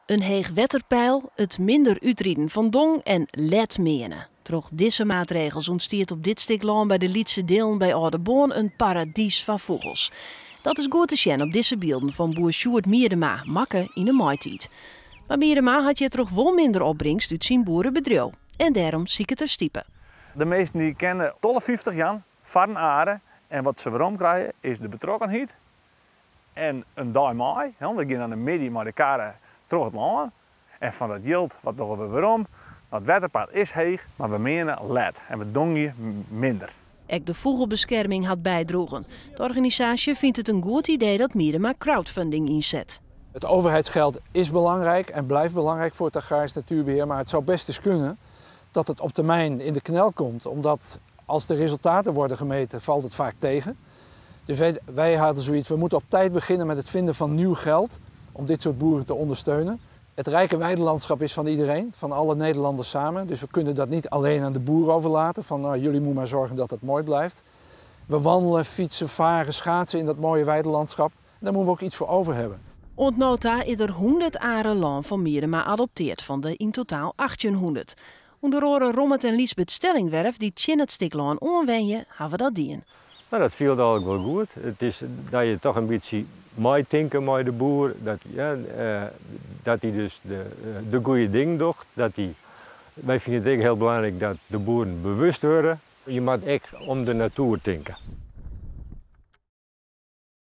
In heech wetterpeil, it minder útriden fan dong en let meane. Troch dizze maatregels ûntstiet op dit stik lân by de Lytse Deelen by Aldeboarn in paradys foar fûgels. Dat is goed te sjen op dizze bylden fan boer Sjoerd Miedema, makke yn 'e maitiid. Mar Miedema hat hjirtroch wol minder opbringst út syn boerebedriuw en dêrom siket er stipe. De minsken dy kinne 12,50 jaan foar in are en wat se werom krije is de betrokkenheid en in dei mei. We gean dan de middei mei de karre troch it lân en fan dat jild, wat dogge we werom? Het wetterpeil is heech, mar we meane let en we dongje minder. Ek de fûgelbeskerming hat bydroegen. De organisaasje fynt it in goed idee dat Miedema crowdfunding ynset. Het overheidsgeld is belangrijk en blijft belangrijk voor het agrarisch natuurbeheer, maar het zou best eens kunnen dat het op termijn in de knel komt, omdat als de resultaten worden gemeten, valt het vaak tegen. Dus wij hadden zoiets, we moeten op tijd beginnen met het vinden van nieuw geld om dit soort boeren te ondersteunen. Het rijke weidelandschap is van iedereen, van alle Nederlanders samen. Dus we kunnen dat niet alleen aan de boer overlaten, van nou, jullie moeten maar zorgen dat het mooi blijft. We wandelen, fietsen, varen, schaatsen in dat mooie weidelandschap. Daar moeten we ook iets voor over hebben. Oant no ta is der 100 aren lân fan Miedema adoptearre fan de yn totaal 1800. Under oare Rommert en Liesbeth Stellingwerf, dy't tsjin it stik lân oanwenje, hawwe dat dien. Nou, dat fielt eigentlik wol goed. It is dat je toch in bytsje meitinke mei de boer, dat, ja, dat hy dus de goede dingen docht. Wy fine it ek hiel belangryk dat de boeren bewust wurde. Je moatte ek om de natuer tinke.